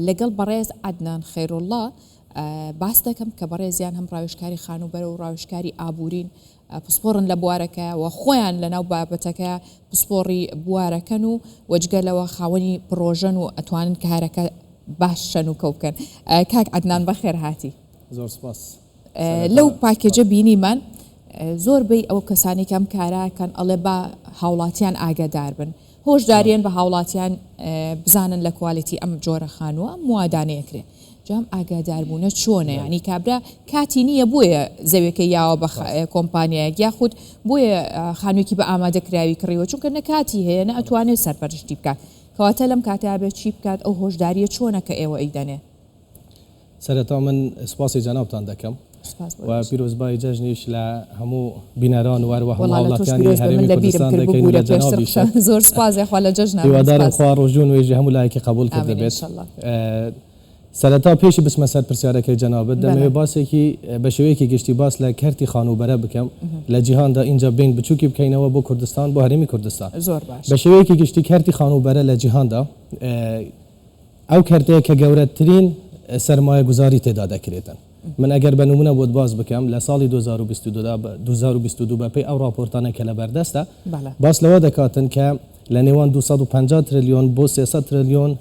لەگەڵ بەڕێز عەدنان خەیروڵڵا باس دەکەم کە بەڕێزیان هەم ڕاوێژکاری خانووبەرە و ڕاوێژکاری ئابوورین، پسپۆڕن لە بوارەکە و خۆیان لەناو بابەتەکە پسپۆڕی بوارەکەن و و جگە لەوە خاوەنی پڕۆژەن و ئەتوانن کارەکە باش شەنوکەو بکەن. کاک عەدنان بەخێر هاتی. زۆر سپاس. لەو پاکێجە بینیمان زۆر بەی ئەو کەسانی کەم کاراکەن ئەڵێ با هاوڵاتیان ئاگادار بن هۆشداریان بە هاوڵاتیان بزانن لە quality ئەم جۆرە خانووە موادانەیەکرێ جام ئاگاداربوونە چۆنە ینی کابرا کاتی نییە بۆیە زەوێکە یاوە بە کۆمپانیایەک یاخود بۆیە خانوویەکی بە ئامادەکراوی کڕیوە چونکە نە کاتی هەیە نە ئەتوانێت سەرپەرشتی بکات کەواتە لەم کاتیا بێت چی بکات ئەو هۆشداریە چۆنە کە ئێوە ئەیدەنێ؟ سەرەتا من سوپاسی جەنابتان دەکەم و پیرۆزبایی جەژنیش لە هەموو بینەران و هەروەها هەموو هاوڵاتیانی هەرێمی کوردستان دەکەین و لە جەنابیشت. زۆر سوپاس یاخوا لە جەژنا هیوادارم خوا ڕۆژوو و نوێژی هەموو لایەکی قبوڵ کردبێت. سەرەتا پێشی بچمە سەر پرسیارەکەی جەنابت دەمەوێت باسێکی بە شێوەیەکی گشتی باس لە کەرتی خانووبەرە بکەم لە جیهاندا ئینجا بێین بچووکی بکەینەوە بۆ کوردستان بۆ هەرێمی کوردستان. بە شێوەیەکی گشتی کەرتی خانووبەرە لە جیهاندا ئەو کەرتەیە کە گەورەترین سەرمایەگوزاری تێدا دەکرێتن. من ئەگەر بە نموونە بۆت باس بکەم لە ساڵی 2022 دا 2022 بەپێی ئەو ڕاپۆرتانەی کە لەبەردەستە باس لەوە دەکاتن کە لە نێوان 250 ترلیۆن بۆ 300 ترلیۆن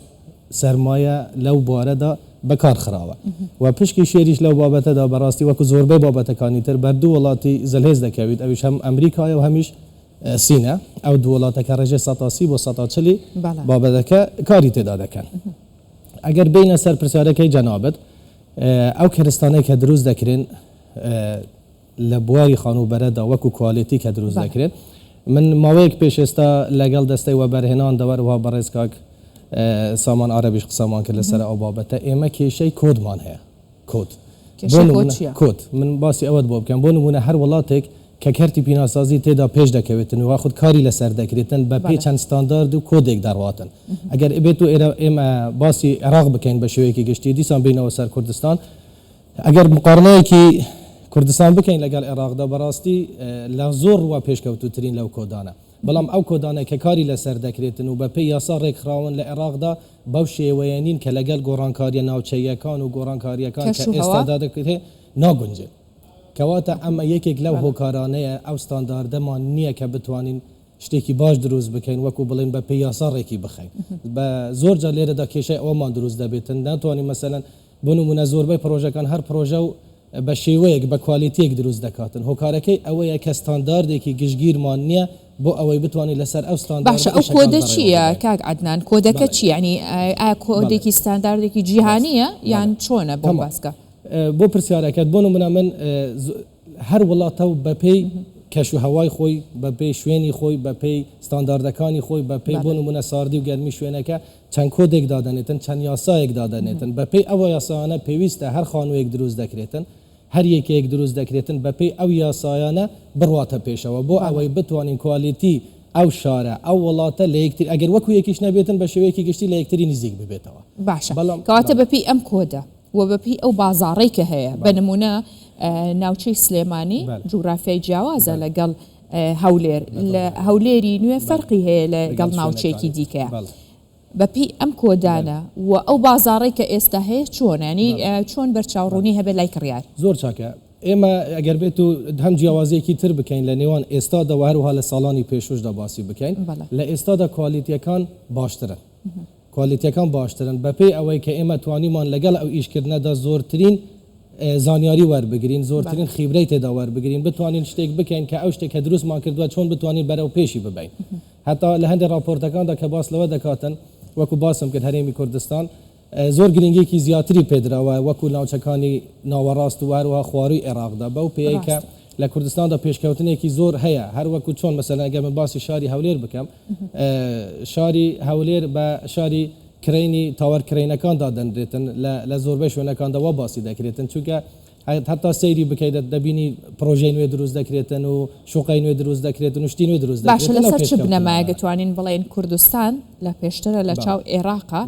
سەرمایە لەو بوارەدا بەکار خراوە و پشکی شێریش لەو بابەتەدا بەڕاستی وەکو زۆربەی بابەتەکانی تر بەر دوو وڵاتی زلهێز دەکەویت ئەویش هەم ئەمریکایە و هەمیش سینە، ئەو دوو وڵاتە کە ڕێژەی سەتا سی بۆ سەتا چلی بابەتەکە کاری تێدا دەکەن. ئەگەر بێینە سەر پرسیارەکەی جەنابت، ئەو کەرستانەی کە دروست دەکرێن لە بواری خانووبەرەدا وەکو quality کە دروست دەکرێن، من ماوەیەک پێش ئێستا لەگەڵ دەستەی وەبەرهێناندا و هەروەها بەڕێز کاک سامان عارەبیش قسەمان کرد لەسەر ئەو بابەتە، ئێمە کێشەی کۆدمان هەیە. کۆد. بۆ نموونە کۆد من باسی ئەوەت بۆ بکەم بۆ نموونە هەر وڵاتێک کە کەرتی پیناسازی تێدا پێش دەکەوێتن و یاخود کاری لەسەر دەکرێتن بە پێی چەند ستاندارد و کۆدێک دەڕواتن ئەگەر بێت و ئێرە ئێمە باسی عێراق بکەین بە شێوەیەکی گشتی دیسان بینەوە سەر کوردستان ئەگەر مقارنەیەکی کوردستان بکەین لەگەڵ عێراقدا بەڕاستی لە زۆر ڕووە پێشکەوتووترین لەو کۆدانە بەڵام ئەو کۆدانەی کە کاری لەسەر دەکرێتن و بەپێی یاسا ڕێکخراون لە عێراقدا بەو شێوەیە نین کە لەگەڵ گۆڕانکارییە ناوچەییەکان و گۆڕانکارییەکان کە ئێستادا دەکرێت ناگونجێت. کەواتە ئەمە یەکێک لەو هۆکارانەیە ئەو ستانداردەمان نییە کە بتوانین شتێکی باش دروست بکەین وەکو بڵێین بەپێی یاسا ڕێکی بخەین. بە زۆر جار لێرەدا کێشەی ئەوەمان دروست دەبێتن ناتوانین مەسەلەن بۆ نموونە زۆربەی پڕۆژەکان هەر پڕۆژە و بە شێوەیەک، بە کوالێتییەک دروست دەکاتن. هۆکارەکەی ئەوەیە کە ستانداردێکی گشتگیرمان نییە بۆ ئەوەی بتوانین لەسەر ئەو ستانداردە باشە ئەو ئیشەکان کۆدە بەڕێوە چییە ببەین. کاک عەدنان؟ کۆدەکە بەڵێ. چییە؟ یانی ئایا بەڵێ. کۆدێکی ستانداردێکی جیهانییە بەڵێ. یان چۆنە بۆم تەمام. باس کە. بۆ پرسیارەکەت، بۆ نموونە من هەر وڵاتە و بەپێی کەش و هەوای خۆی، بەپێی شوێنی خۆی، بەپێی ستانداردەکانی خۆی، بەپێی بۆ نموونە ساردی و گەرمی شوێنەکە چەند کۆدێک دادەنێتن، چەند یاسایەک دادەنێتن، بەپێی ئەو یاسایانە پێویستە هەر خانوویەک دروست دەکرێتن، هەر یەکەیەک دروست دەکرێتن بەپێی ئەو یاسایانە بڕواتە پێشەوە بۆ ئەوەی بتوانین quality ئەو شارە، ئەو وڵاتە لە یەکتری ئەگەر وەکو یەکیش نەبێتن بە شێوەیەکی گشتی لە یەکتری نزیک ببێتەوە. باشە بەڵام کەواتە بەڵێ. بەپێی ئەم کۆدە و بەپێی ئەو بازاڕەی کە هەیە، بە بەڵێ. نموونە ناوچەی سلێمانی بەڵێ. جوگرافیای جیاوازە بەڵێ. لەگەڵ هەولێر، لە بەدڵنیایەوە. هەولێری نوێ بەڵێ. فەرقی هەیە لەگەڵ لەگەڵ ناوچەیەکی شوێنەکانی تر. دیکەیە. بەڵێ. بەپێی ئەم کۆدانە و ئەو بازاڕەی کە ئێستا هەیە چۆنە؟ یانی چۆن بەرچاوڕوونی هەبێت لای کڕیار؟ زۆر چاکە. ئێمە ئەگەر بێت و هەم جیاوازییەکی تر بکەین لە نێوان ئێستادا و هەروەها لە ساڵانی پێشووشدا باسی بکەین، لە ئێستادا کوالێتییەکان باشترن. کوالێتییەکان باشترن بەپێی ئەوەی کە ئێمە توانیمان لەگەڵ ئەو ئیشکردنەدا زۆرترین زانیاری وەربگرین، زۆرترین خیبرەی تێدا وەربگرین، بتوانین شتێک بکەین کە ئەو شتێک کە دروستمان کردووە چۆن بتوانین بەرەو پێشی ببەین. هەتا لە هەندێک ڕاپۆرتەکاندا کە باس لەوە دەکاتن، وەکو باسم کرد هەرێمی کوردستان زۆر گرنگیەکی زیاتری پێدراوە وەکو ناوچەکانی ناوەڕاست و هەروەها خوارووی عێراقدا، بەو پێیەی کە لە کوردستاندا پێشکەوتنێکی زۆر هەیە، هەر وەکو چۆن مەسەلەن ئەگەر من باسی شاری هەولێر بکەم، شاری هەولێر بە شاری کرەینی تاوەر کرەینەکان دادەنرێتن، لە زۆربەی شوێنەکاندا وا باسی دەکرێتن، چونکە هەتا سەیری بکەیت دەبینی پڕۆژەی نوێ دروست دەکرێتن و شوقەی نوێ دروست دەکرێتن و شتی نوێ دروست باشە دەکرێتن لەو لەسەر چ بنەمایەک پێشکەوتنانە. دەتوانین بڵێین کوردستان لە پێشترە لە چاو ئێراقا؟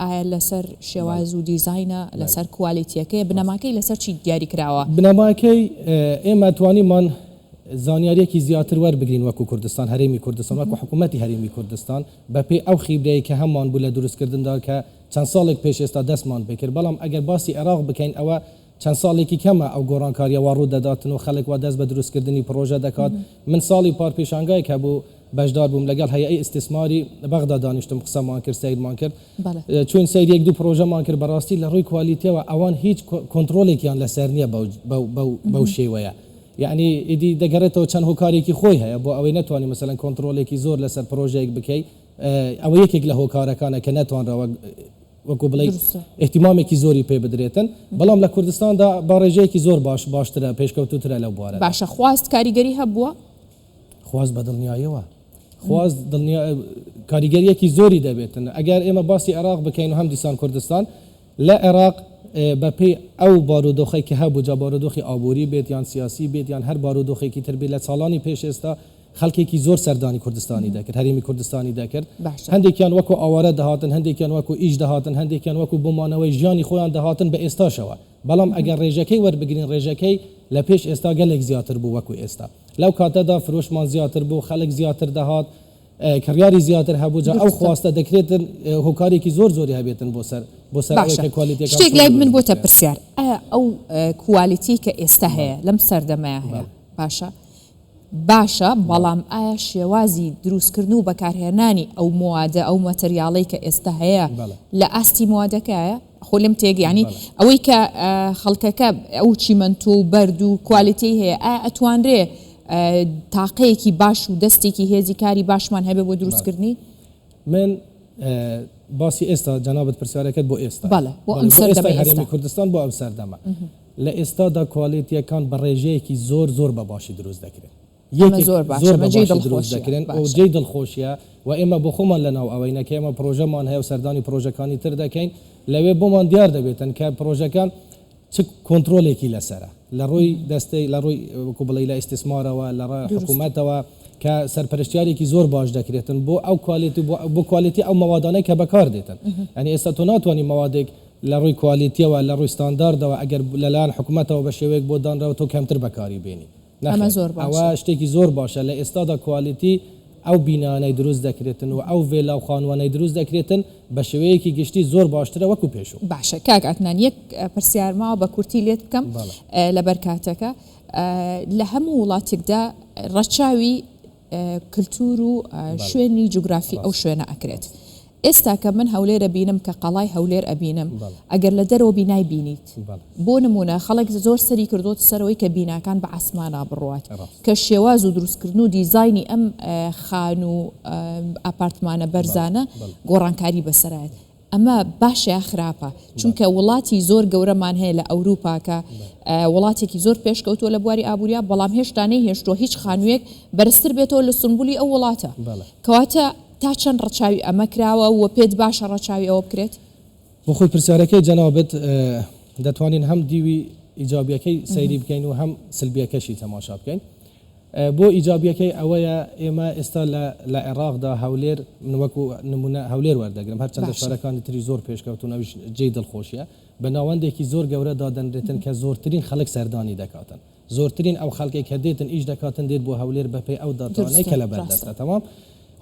ئایا لەسەر شێواز و دیزاینە، لەسەر کوالیتیەکەیە، بنەماکەی لەسەر چی دیاری کراوە؟ بنەماکەی ئێمە توانیمان. زانیاریەکی زیاتر وەربگرین وەکو کوردستان، هەرێمی کوردستان، وەکو حکوومەتی هەرێمی کوردستان، بەپێی ئەو خیبرەی کە هەمان بوو لە دروستکردندا کە چەند ساڵێک پێش ئێستا دەستمان پێکرد، بەڵام ئەگەر باسی عێراق بکەین ئەوە چەند ساڵێکی کەمە ئەو گۆڕانکاریە وا ڕوو دەداتن و خەڵک وا دەست بە دروستکردنی پڕۆژە دەکات، من ساڵی پار پێشانگایەک هەبوو بەشدار بووم لەگەڵ هەیئەی ئیستیسماری بەغدا دانیشتم قسەمان کرد سەیرمان کرد چووین سەیری یەک دوو پڕۆژەمان کرد بەڕاستی لە ڕووی کوالیتیەوە ئەوان هیچ کۆنتڕۆڵێکیان لەسەر نییە بەو شێوەیە یەعنی ئیدی دەگەڕێتەوە چەند هۆکارێکی خۆی هەیە بۆ ئەوەی نەتوانی مەسەلەن کۆنتڕۆڵێکی زۆر لەسەر پڕۆژەیەک بکەی ئەوە یەکێک لە هۆکارەکانە کە نەتوانراوە وەکو بڵێی ئیهتیمامێکی زۆری پێ بدرێتن بەڵام لە کوردستاندا بە ڕێژەیەکی زۆر باش باشترە پێشکەوتووترە لەو بوارەدا. باشە خواست کاریگەری هەبووە؟ خواست بە دڵنیایەوە خواست دڵنیا کاریگەریەکی زۆری دەبێتن ئەگەر ئێمە باسی عێراق بکەین و هەم دیسان کوردستان لە عێراق بە پێی ئەو بارودۆخەی کە هەبوو جا بارودۆخی ئابووری بێت یان سیاسی بێت یان هەر بارودۆخێکی تر بێت لە ساڵانی پێش ئێستا خەڵکێکی زۆر سەردانی کوردستانی دەکرد، هەرێمی کوردستانی دەکرد، هەندێکیان وەکو ئاوارە دەهاتن، هەندێکیان وەکو ئیش دەهاتن، هەندێکیان وەکو بۆ مانەوەی ژیانی خۆیان دەهاتن بە ئێستاشەوە، بەڵام ئەگەر ڕێژەکەی وەربگرین ڕێژەکەی لە پێش ئێستا گەلێک زیاتر بوو وەکو ئێستا. لەو کاتەدا فرۆشمان زیاتر بوو، خەڵک زیاتر دەهات، کڕیاری زیاتر هەبوو، جا ئەو خواستە دەکرێتن هۆکارێکی زۆر زۆری هەبێتن بۆ سەر بۆ سەر ئەوەی باشە کە کوالیتیەکان شتێک چۆن لای من دروست بۆتە بکرێن. پرسیار، ئایا ئەو کوالیتی کە ئێستا هەیە لەم سەردەمەیا هەیە باشە باشە، بەڵام ئایا شێوازی دروستکردن و بەکارهێنانی ئەو موادە، ئەو ماتەریاڵەی کە ئێستا هەیە لە ئاستی موادەکایە؟ خۆ لێم تێگە یانی ئەوەی کە خەڵکەکە ئەو چیمەنتۆ و بەرد و کوالیتیەی هەیە ئایا ئەتوانرێ تاقەیەکی باش و دەستێکی هێزی کاری باشمان هەبێ بۆ دروستکردنی؟ من باسی ئێستا جەنابت پرسیارەکەت بۆ ئێستا بەڵێ بۆ ئەم سەردەمەی هەرێمی کوردستان بۆ ئەم سەردەمە لە ئێستادا کوالێتییەکان بە ڕێژەیەکی زۆر زۆر بە باشی دروست دەکرێن. ئەمە زۆر باشە، زۆر بە ئەمە جێی باشی دروست دڵخۆشییە. دەکرێن و باشە. جێی دڵخۆشییە و ئێمە بۆ خۆمان لە ناو ئەوەینە کە ئێمە پڕۆژەمان هەیە و سەردانی پڕۆژەکانی تر دەکەین، لەوێ بۆمان دیار دەبێتن کە پڕۆژەکان چ کۆنترۆلێکی لەسەرە لە ڕووی دەستەی لە ڕووی وەکو بڵێی لە ئیستیسمارەوە لە ڕ دروستە. حکوومەتەوە کە سەرپەرشتیارێکی زۆر باش دەکرێتن بۆ ئەو کوالێتی بۆ بۆ کوالێتی ئەو مەوادانەی کە بەکار دێتن. یانی ئێستا تۆ ناتوانی مەوادێک لە ڕووی کوالیتیەوە، لە ڕووی ستانداردەوە ئەگەر لەلایەن حکومەتەوە بە شێوەیەک بۆ دانراوە تۆ کەمتر بەکاری بێنی. ئەمە نەخێر زۆر ئەوە باشە. شتێکی زۆر باشە لە ئێستادا کوالیتی ئەو بینایانەی دروست دەکرێتن و ئەو ڤێلا و خانووانەی دروست دەکرێتن بە شێوەیەکی گشتی زۆر باشترە وەکو پێشوو. باشە کاک عەدنان یەک پرسیار ماوە بە کورتی لێت بکەم بەڵێ. لەبەر کاتەکە لە هەموو وڵاتێکدا ڕەچاوی کلتور و شوێنی جوگرافی ئەو شوێنە ئەکرێت. ئێستا کە من هەولێر ئەبینم کە قەڵای هەولێر ئەبینم ئەگەر لە دەرەوە بی نایبینیت بۆ نمونە خەڵک زۆر سەری کردۆتە سەرەوەی کە بیناکان بە عاسمانا بڕوات کە شێواز و دروستکردن و دیزاینی ئەم خانوو ئاپارتمانە بەرزانە گۆڕانکاری بەسەرایەت ئەمە باشە یا خراپە؟ چونکە وڵاتی زۆر گەورەمان هەیە لە ئەوروپا کە وڵاتێکی زۆر پێشکەوتووە لە بواری ئابووریا بەڵام هێشتا نەیهێشتووە هیچ خانوویەک بەرزتر بێتەوە لە سونبولی ئەو وڵاتە. کەواتە تا چەند ڕەچاوی ئەمە کراوە و پێت باشە ڕەچاوی ئەوە بکرێت؟ بۆ خۆی پرسیارەکەی جەنابت دەتوانین هەم دیوی ئیجابیەکەی سەیری بکەین و هەم سلبیەکەشی تەماشا بکەین. بۆ ئیجابیەکەی ئەوەیە ئێمە ئێستا لە لە عێڕاقدا هەولێر من وەکو نمونە هەولێر وەردەگرم هەرچەندە باشە. شارەکانی تریش زۆر پێشکەوتوون ئەویش جێی دڵخۆشیە بە ناوەندێکی زۆر گەورە دادەنرێتن کە زۆرترین خەڵک سەردانی دەکاتن زۆرترین ئەو خەڵکەی کە دێتن ئیش دەکاتن دێت بۆ هەولێر بەپێی ئەو داتانەی دروستە کە لە ڕاستە. بەردەستە تەمام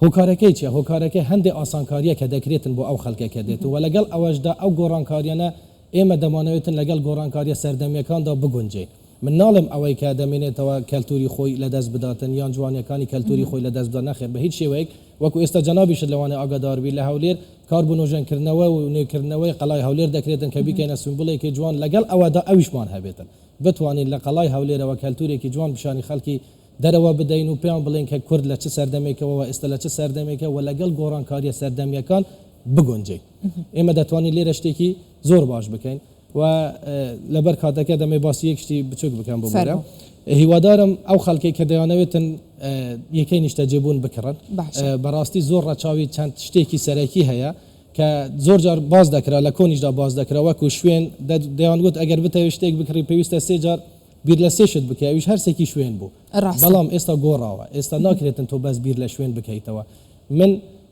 هۆکارەکەی چیە هۆکارەکەی هەندێ ئاسانکاریە کە دەکرێتن بۆ ئەو خەڵکە کە دێت و لەگەڵ ئەوەشدا ئەو گۆڕانکاریانە ئێمە دەمانەوێتن لەگەڵ گۆڕانکاریە سەردەمیەکاندا بگونجێین من ناڵێم ئەوەی کە دەمێنێتەوە کەلتوری خۆی لەدەست بداتن یان جوانیەکانی کەلتوری خۆی لەدەست بدات نەخێر بە هیچ شێوەیەک وەکو ئێستا جەنابیشت لەوانەیە ئاگادار بی لە هەولێر کار بۆ نۆژەنکردنەوە و نوێکردنەوەی قەڵای هەولێر دەکرێتن کە بیکەینە سیمبوڵێکی جوان لەگەڵ ئەوەدا ئەویشمان هەبێتن بتوانین لە قەڵای هەولێرەوە کەلتورێکی جوان پیشانی خەڵکی دەرەوە بدەین و پێیان بڵێین کە کورد لە چ سەردەمێکەوە و ئێستا لە چ سەردەمێکە و لەگەڵ گۆڕانکاریە سەردەمیەکان بگونجێین ئێمە دەتوانین لێرە شتێکی زۆر باش بکەین. و لەبەر کاتەکە دەمەوێت باسی یەک شتی بچوک بکەم ببورە. فەرموو. هیوادارم ئەو خەڵکەی کە دەیانەوێتن یەکەی نیشتەجێبوون بکڕن باشە. بەڕاستی زۆر ڕەچاوی چەند شتێکی سەرەکی هەیە کە زۆر جار باس دەکرا لە کۆنیشدا باس دەکرا وەکو شوێن دەیانگوت ئەگەر بتەوێت شتێک بکڕی پێویستە سێ جار بیر لە سێ شت بکەی ئەویش هەرسێکی شوێن بوو ڕاستە. بەڵام ئێستا گۆڕاوە ئێستا ناکرێتن تۆ بەس بیر لە شوێن بکەیتەوە من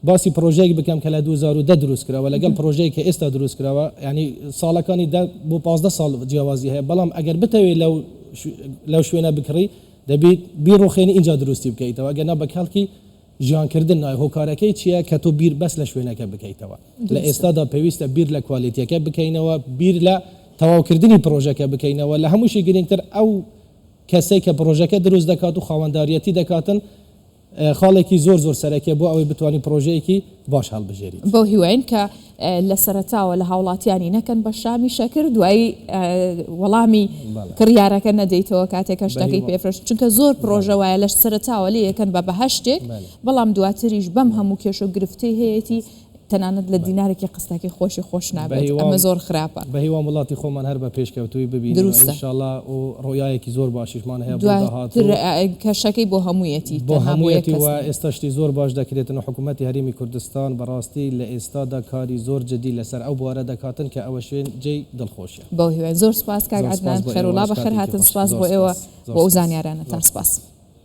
باسی پرۆژەیەک بکەم کە لە 2010 دروست کراوە لەگەڵ پرۆژەیەک کە ئێستا دروست کراوە یعنی ساڵەکانی دە بۆ 15 ساڵ جیاوازی هەیە بەڵام ئەگەر بتەوێت لەو لەو شوێنە بکڕی دەبیت بیڕوخێنی ئینجا دروستی بکەیتەوە ئەگەرنا بە کەڵکی ژیانکردن نایە هۆکارەکەی چییە کە تۆ بیر بەس لە شوێنەکە بکەیتەوە لە ئێستادا پێویستە بیر لە کوالێتیەکە بکەینەوە بیر لە تەواوکردنی پرۆژەکە بکەینەوە لە هەمووشی گرنگتر ئەو کەسەی کە پرۆژەکە دروست دەکات و خاوەنداریەتی دەکاتن خاڵێکی زۆر زۆر سەرەکیە بۆ ئەوەی بتوانی پرۆژەیەکی باش هەڵبژێریت. بەو هیواین کە لە سەرەتاوە لە هاوڵاتیانی نەکەن بە شامی شەکر دوایی وەڵامی کڕیارەکە نەدەیتەوە کاتێک کە شتەکەی پێفرۆشت چونکە زۆر پرۆژە وایە لە سەرەتاوە لێ یەکەن بە بەهەشتێک بەڵام دواتریش بەم هەموو کێشە و گرفتەی هەیەتی تەنانەت لە دینارێکی قستەکەی خۆشی خۆش نابێت ئەمە زۆر خراپە. بەهیوام وڵاتی خۆمان هەر بە پێشکەوتووی ببینین و ان شاء اللە و ڕوئیایەکی زۆر باشیشمان هەیە بۆ داهاتوو. دواتر کەشەکەی بۆ هەموویەتی بۆ تەنها بۆ یەک هەموویەتی کەس و نییە. ئێستا شتی زۆر باش دەکرێتن و حکوومەتی هەرێمی کوردستان بەڕاستی لە ئێستادا کاری زۆر جدی لەسەر ئەو بوارە دەکاتن کە ئەوە شوێن جێی دڵخۆشیە. بەو هیوایە. زۆر سوپاس کاک زۆر سوپاس عەدنان بۆ خێروڵا ئێوەش بەخێر کاتێکی هاتن خۆش سوپاس زۆر بۆ ئێوە سوپاس زۆر بۆ ئەو سوپاس زانیارانەتان زۆر سوپاس. سوپاس.